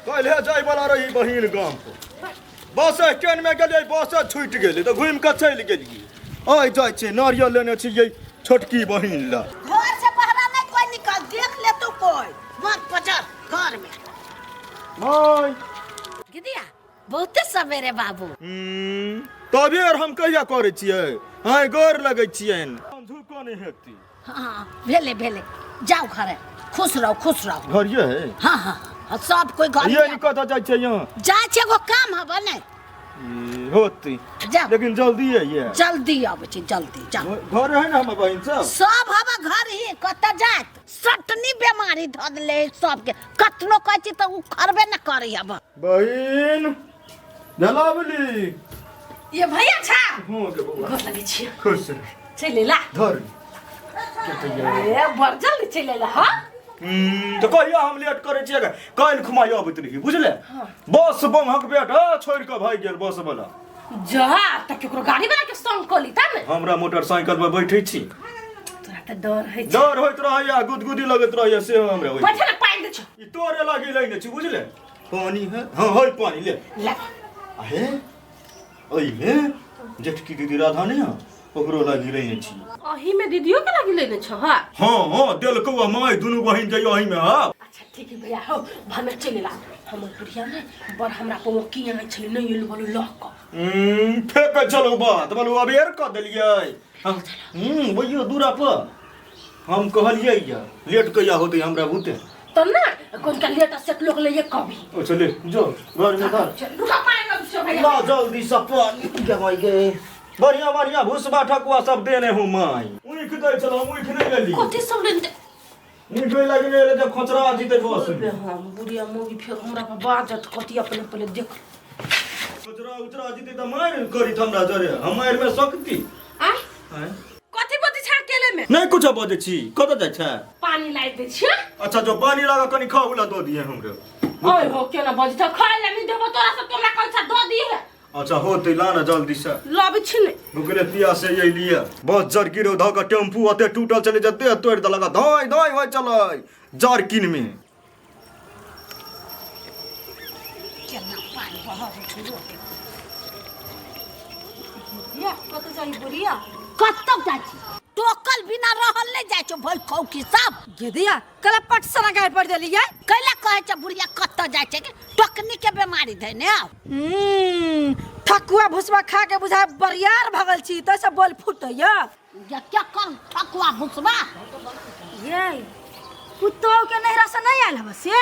काल्हे जाय वाला रही बहिन गाम पर, बस स्टैंड में गेलियै, बस छूटि गेलै तऽ घुमि कऽ चलि गेलियै। आइ जाइ छियै, नारियल लेने छियै छोटकी बहिन लए। घर से बाहर नहीं कोई निकल, देख ले तू, कोई मत पचर घर में। माय। गिदिया, बहुते सवेरे बाबू। तबे आर हम कहिया करै छियै? आइ गोर लगै छियनि। झुको नहि हेतै। हाँ, भेले भेले, जाओ घरे, खुश रहो, खुश रहो। घर ये है? हाँ हाँ हाँ, सब कोई घर। ये नहीं कतऽ जाइ छै यहाँ? जाइ छै, एगो काम हबे ने। ई, होतै। जाओ। लेकिन जल्दी है ये। जल्दी आबै छै, जल्दी जाओ। घर है ने हमर बहिन सब? सब हवा घर ही, कतऽ जात? सटनी बेमारी धऽ देले है सबके। कतनो कहै छी तऽ ओ करबे न करै हब। बहिन भेलाबली। ये भैया छा? हाँ के बौआ। गोर लगै छी। खुश रह। चलि एला? धर। ए, बड़ जल्दी चलि एला। हाँ। तऽ कहिया हम लेट करै छियै? काल्हि खुमाई अबैत रही, बुझले? बस बमहक बेटा छोड़ि कऽ भागि गेल बस वाला। जा तऽ केकरो गाड़ी वाला के संग कऽ ली तब ने। हमरा मोटरसाइकिल पर बैठै छी। तोरा तऽ डर होइ छै। डर होइत रहैया, गुदगुदी लगैत रहैया, से हमरा होइत। बैठे ने, पानि दै छौ। ई तोरे लागी लैने छी, बुझले? पानी है? हाँ है, पानी ले। ले। आहे, ओहिमे जेठकी दीदी राधा नहीं है, ओकरो लागी लेने छी। अही में दीदियो के लागी लेने छौ? हाँ। हाँ हाँ, देलकौ आ माय, दुनू बहिन जइयो अही में। हाँ। अच्छा ठीक है भैया, हो भने चलि एला। हमर बुढ़िया ने बड़ हमरा पर की आनै छलै, नहि एलु बोलू लऽ कऽ। फेकै छलौ बात, बोलू अबेर कऽ देलियै। बोलियो दूरा पर हम कहलियै या लेट कहिया होतै हमरा बुते। तब ने कोन का लेट सेट लोग लइए कभी। ओ चले जो घर में धर। चल, रुका, पानि लग छौ भैया। ला जल्दी से पानी गवाई गए। बढ़िया बढ़िया भूसबा ठकुआ सब देने हूँ माई। ऊख दै छलहुँ, ऊख नहि लेली। कथी सब लेने? ऊख लागि नहि एलै तऽ खोचरा जीतै बस। बे हम बुढ़िया मौगी फेर हमरा पर बाजत कथी। अपने पहिले देख। खोचरा उचरा जीतै तऽ मारि करी हमरा जरे, हम मारि में सकती। आय? आँय? कथी बजै छै अकेले में? नहि कुछो बजै छी। कतऽ जाइ छै? पानी लाइब दै छियै। अच्छा, जो पानी लागा, कनि खाऊ ला दऽ दिहे हमरो। ओए हो, केना बजै छ? खाय ला नहि देबो तोरा सब, हमरा कहै छ दऽ दिहे। अच्छा होतै, ला ने जल्दी से। लाबै छी ने। भुखले पियासे अयलियै। बस जरकिन धऽ कऽ टेम्पू ओते टूटल छलै जे देह तोड़ि देलक, धोइ धोइ होइ छलै जरकिन मे। केना पानि बहबै छै रोटी। या कतऽ जाइ बुढ़िया? कतऽ जाइ छी? टोकल बिना रहल नहि जाइ छौ भई खौकी सब। गेदिया कला पट सना गाय पड़ देलियै। कैला कहै छै बुढ़िया कतऽ जाइ छै? टोकनी के बेमारी धैने आउ। ठकुआ भुसवा खा के बुझाय बरियार भगल छी, तै से बोल फूटैया। या क्या कर ठकुआ भुसवा? ये पुतोह के नैहरा से नहीं आयल हबे से?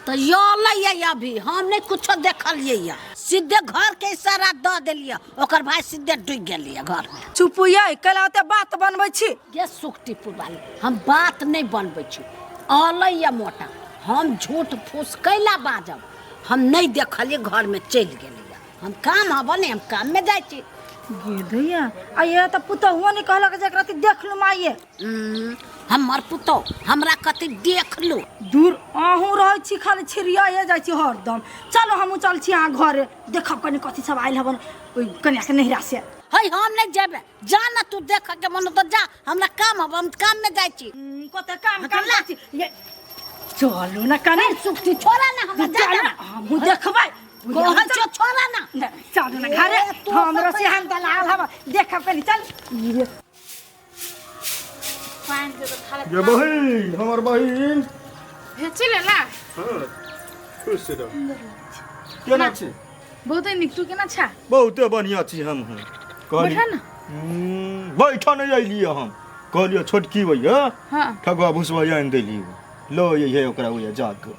तऽ यलै अभी हम नहि कुछो देखलियै या, सीधे घर के इशारा दऽ देलियै, ओकर भाई सीधे डूबि गेलियै घर में। चुप ये, कैला ओते बात बनबै छी? गे सुखटीपुर वाली, हम बात नहि बनबै छी। अलै या मोटा, हम झूठ फूस कैला बाजब? हम नहि देखलियै, घरमे चलि गेलियै। हम काम हबऽ नहि, हम काममे जाइ छी। गे दैया, आ ये तऽ पुतोहुओ नहि कहलक जे एकरा देख लू माइये। हमर पुतोह हमरा कथी देख लू? दूर अहूँ रहै छी, खाली छिड़ियाए जाइ छी हरदम। चलो, हमहूँ चल छी अहाँ घरे, देखब कनि कथी सब आयल हबन ओहि कनियाके नैहरा से। है, हम नहि जेबै, जा ने तू, देख के मन तऽ जा, हमरा काम हब, हम काम में जाइ छी। कते काम काम जाइ छी ये? चलू ने कनि। सुखती, छोड़ा ना हमरा, जा। चलू, हमहूँ देखबै। कहै छियौ छोड़ा ना। चलू ने घरे। ए, तू हमरो सब सिहान दलाल हब, देखब कनि, चल। ये पानि दे तऽ थाला। ये बहिन, हमर बहिन। हे, चलि एला? हाँ, खुश रह। केना छी? बहुते नीक, तू केना छा? बहुते बढ़िया छी हम हूँ। कहली बैठा ने। बैठा नहीं अयलियै हम, कहलियै छोटकी भैया ठगुआ भुसवा आनि देलियै, लो ये ओकरा ओया जाके।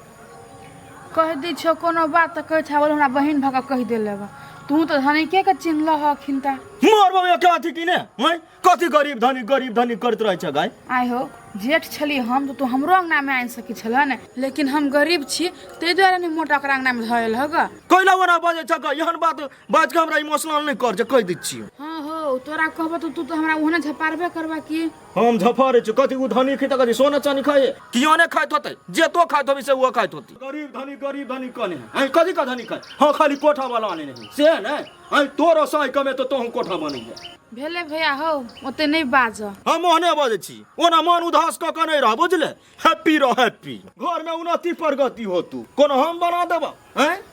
कहि दै छौ कोनो बात तऽ कहै छा बोल हमरा बहिन भऽ कऽ कहि देले बा। तू तऽ धनिके के चिन्हलह अखिन ता। मार बाबा के अथी की ने हैं, कथी गरीब धनी गरीब धनी करैत रहै छ गाय? आइ हो, जेठ छली हम तऽ तू हमरो अंगनामे आनि सकै छलह ने, लेकिन हम गरीब छी ताहि दुआरे ने मोटा ओकरा अंगनामे धऽ एल ग। कैला ओना बजै छ ग? एहन बात बाजि कऽ हमरा इमोशनल नहि कर, जे कहि दै छियौ। हँ हो, तोरा कहबो तऽ तू तऽ हमरा ओहने झपारबे करबा की। हम झफारै छी कथी? ओ धनी खै तऽ कथी सोना चानी खाए कियो ने खाइत होतै? जे तो खाइत होबी से ओ खाइत होती। गरीब धनी गरीब धनी कने है? कथी का धनी खाए? हाँ, खाली कोठा वाला आने नहीं से है ने। हैं, तोरो साई कमे तो तोहू कोठा बनैया। भेले भैया हो, ओते नहि बाज। हम ओहने बजै छी, ओना मन उदास कऽ कऽ नहि रह, बुझले? हैप्पी रह, हैप्पी। घरमे उन्नति प्रगति हो, तू कोनो हम बना देबऽ? हैं,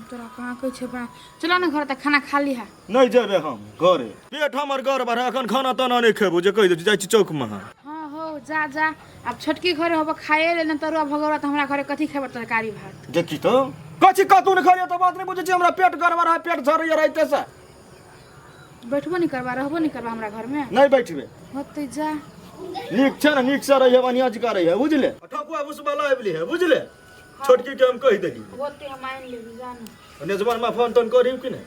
तोरा कहाँ कहै छै बना? चलो ने घर, तऽ खाना खा लिहा। नहि जेबै हम घरे, पेट हमर गड़बड़ है, एखन खाना ताना नहि खेबो जे कहि दै छी। जाइ छी चौकमे हम। हाँ हो, जा जा। आब छोटकी घरे होबो खाए ले ने तरुआ भगौरा, तऽ हमरा घरे कथी खेबै? तरकारी भात। देखी तऽ कथी कतू नहि खाइए तऽ बात नहि बुझै छी। हमरा पेट गड़बड़ है, पेट झरैया राइते से। बैठबो नहि करबा, रहबो नहि करबा हमरा घरमे? नहि बैठबे। होतै, जा। नीक छै ने, नीक से रहिए, बढ़िआँ जकाँ रहिए, बुझले? ठकुआ भुसबा लाबि लिहे, बुझले? छोटकी के हम कहि देली। होतै, हम आनि लेबी, जा ने। नेजबान फोन तोन करी कि नहि?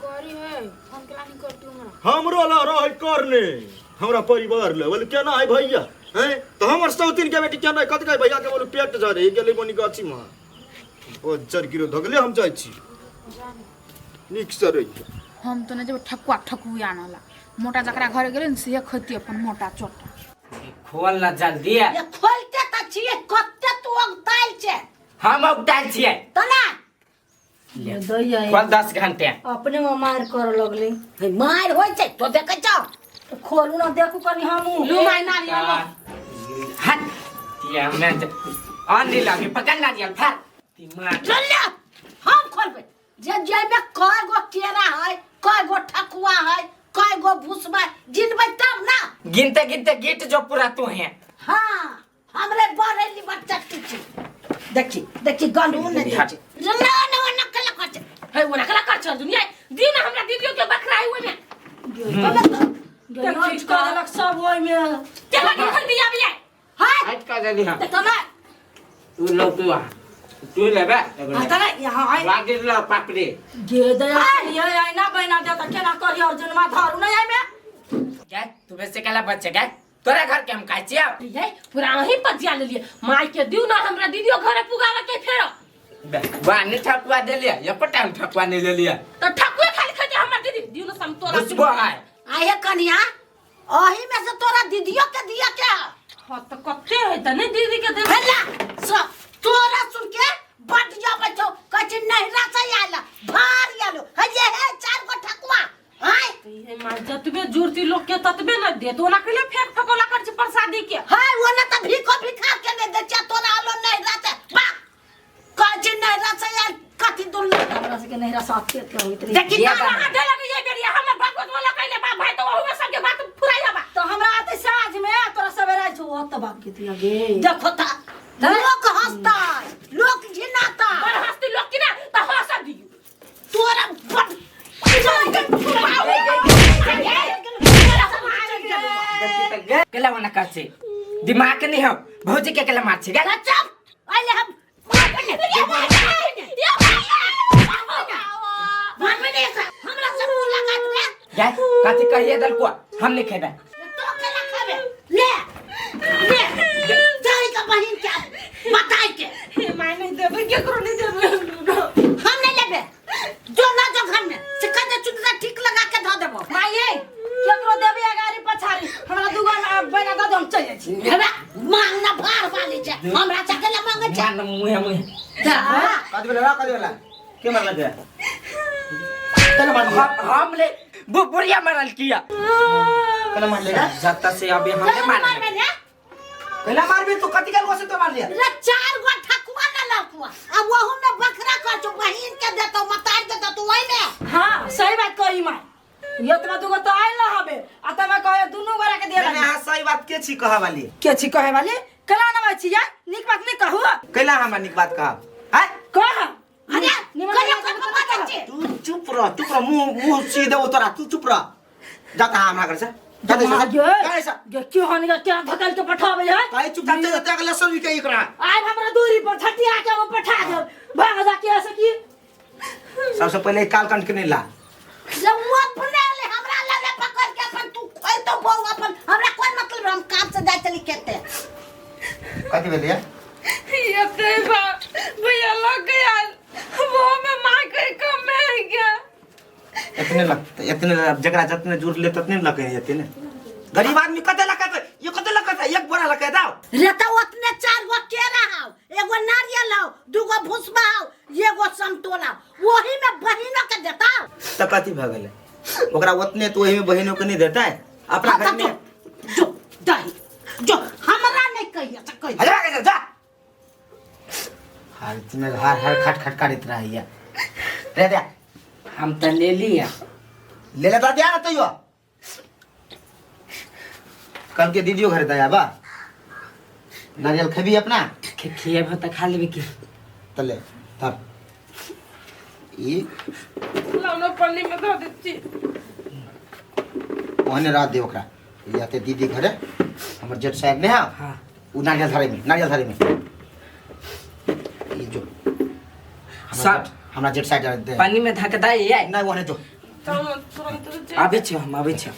करी है फोन, केला नहीं करती हमरा? हमरो ला रहै करने, हमरा परिवार ले। बोले केना है भैया? हैं, तऽ हमर सौतीन के बेटी केना है? कथी कहै भैया के? बोलू पेट झरे गेलै बनी गाछी में बज्जर गिरो धगले। हम जाइ छी, नीक से रहिए। हम तऽ नहि जेबै ठकुआ ठकुआ आनला। मोटा जकरा घरे गेलै ने, सेहे खैती अपन मोटा चोटा। खोल ना जल्दी। ये खोलते तऽ छियै, कते तू अगताइल छै। हम उगताल छियै? तऽ ना। दैया। खोल 10 घंटे। अपने में मार कर लगले। हे, मारि होइ छै तो देखै छौ? तऽ खोलू ना, देखू कनी हमहूँ। लू माय, नारियल लो। हट, ये हमने आन दी लागी, पकड़ नारियल फाड़ दिमाग। चल ले, हम खोलबै। जे जेबे कय गो केरा है, कय गो ठकुआ है, कय गो भुसबा है, गिनबै तब ना। गिनते गिनते गिट जो पूरा तू है। हाँ, हमरे बड़े बच्चा छी। देखी देखी, गलू ने दै छै ना ना ना कला कर छै। हे, ओना कला कर छल दुनिया दी ना हमरा दीदियो के बकरा है ओमे। नोच कऽ देलक सब ओहिमे। केला के खल दिया बिया। हाय। हट कर जल्दी हम। तऽ ना। तू लो, तू आ, तू लेबे। हाँ, तऽ ना, यहाँ आइ। वागिर लो पापड़ी। गे दया ये आइना बना दे तऽ केना करी अर्जुनमा धरू नहीं आइमे। क्या तू वैसे केला बच्चे क्या तोरा घर के हम खाइ छियौ? ये पूरा अहीं पजिया लेलिए। माय के दिउ ना, हमरा दीदियो घरे पुगावे के फेरो। वाह, नहीं ठकुआ दे लिया, ये पटा ठकुआ नहीं ले लिया। तो ठकुए खाली खाते हमर दीदी। दिउ ना समतोला। खुशबू है। आये कनिया, ओही में से तोरा दीदियो के दिया के? हाँ, तो कते है त नहीं दीदी के देबै। हेला सब तोरा सुन के बड जाबै छौ। कहै छै नहिरा से आयल भार आलो हे जे हे चार गो ठकुआ आय। ये माय, जतबे जुड़ती लोग के ततबे न देत। ओना कइले फेंक फकोला कर छै प्रसादी के। हाय, ओना त भीखो भिखार के नहीं दै छै, तोरा आलो नहिरा से। वाह, कहै छै नहिरा से आयल कथी दुन। हमरा सबके नहिरा साथ के होइत रहे। देखी। ये तारा बात। कहाँ देलक ये बेरिया? हमर भगवत वाला कइले बाप भाई तो ओहुमे सबके बात फुराई हबा। तऽ हमरा आते साँझ में तोरा सवेरा छौ ओत बाप के दिया गे। देखो ता, लोक हंसता, लोक घिनाता। बड़ हस्ती लोग की ना त हंस दियो। तोरा बड देखी तऽ गे, केला वाला कर छी, दिमाग नहीं हो। भौजी के केला मार छी गे? चुप, अहिले हम मारबे नहीं, हमरा से मुलाकात रे। गे, कथी कहिए दलको, हम नहीं खेबै। तो केला खाबे? ले ले, जाई का बहिन के बताई के। हे my, नहीं देबै, केकरो नहीं देबै। हम नहीं लेबे, जो ना जो घर में से कह दे चुनरा ठीक लगा के धो देबो। माये, केकरो देबी अगाड़ी पछाड़ी, हमरा दुगो बना दऽ दे, हम चलि जाइ छी। हेबे मांगना भार वाली छै, हमरा से केला मांगे छै? मान मुहे मुहे। दा। कथी भेलै रा? कथी भेलै? के मारलक रे? केना मारलियै? हम ले बुढ़िया मारल किया। केना मारलियै रे? जत्ता से अभी हमने केला मारल। मारबे रे? केना मारबी तू? कथी के से तो मारलियै? रे, चार गो ठकुआ न लकुआ, आ वहू में बकरा कर छौ, बहिन के देतो, मतार के देतो ओहि में। हाँ, सही बात कही माय। एतना दुगो तऽ आयल ना हबे आ तब कहे दुनू गोरा के दिया। नहीं, अहाँ सही बात के छी कहऽ वाली? के छी कहे वाली? केना नबै छी यार? नीक बात नहीं कहू? कैला हमरा नीक बात कहब आय? कह। अरे निमन कहियो बात कहियो कह। बात छै। तू चुप रह, चुप रह, मुंह मुंह सीधे उतरा, तू चुप रह। जा कहाँ हमरा घर से जा दे से। गे जा ऐसा। गे, क्यों हन गे, क्या धकल के पठाबै है? काहे चुपचाप चल जाते? अगला सब के एकरा आइ हमरा दूरी पर झटिया के हम पठा देब, भाग जा के ऐसे की। सबसे पहले काल कंठ के नहीं ला। जब वो अपने ले हमरा ले ले पकड़ के अपन तू खोल तो बहु अपन, हमरा कोन मतलब? हम काम से जाय चली खेते। कथी भेलियै? ये देवा भैया लग गया, वो में माँ के कम में गया। इतने लगते, इतने जकरा जतने जुड़ ले ततने लगे हेतै ने। गरीब आदमी कते लगे? ये कते लगे? एक बोरा लगे दाओ। रे, तो उतने चार गो केरा हाव, एगो नारियल हाव, दूगो भुसबा हाव, एगो समतोला, वही में बहिनो के देता। तऽ कथी भऽ गेलै? ओकरा ओतने तो ओहिमे बहिनो के नहीं देतै अपना हाँ, घर में। जो जो दही जो हमरा नहीं कहिए से कहिए। हजरा के जा हर तुम्हें हर हर खट खट करैत रहैया रे दे। हम तऽ ले लिया। ले ले तऽ दिया ना तैयो कल के दीदियो घरे दया बा नारियल खेबी अपना। खिएबो तऽ खा लेबे की। तऽ ले तब ई लाउना पन्नी में धऽ दै छी। ओहने रह दे ओकरा। ई आते दीदी घरे हमर जेठ साहब ने है। हाँ। उ नारियल धरे में, नारियल धरे में ई जो सब हमरा जेठ साहब दे। पन्नी में धक दे ये। नहीं ओहने जो तुरंत आबै छी हम, आबै छी।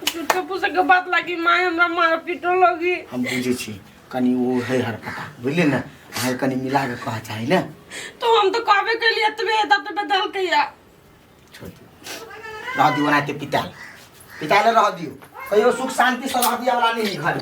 झूठे फूसे के बात लागी माय हमरा मार पीटो लगी। हम बुझै छी कनी ओ है हरपटा बुझलियै ने, अहाँके कनी मिला के कह चाही ने। तो हम तो कहबे केलिए एतबे ततबे देलकै या। छोड़ दियौ, रह दियौ ओनाहिते पितायल पितायले रह दियौ, कहियो सुख शांति से रह दिया वाला नहीं घर।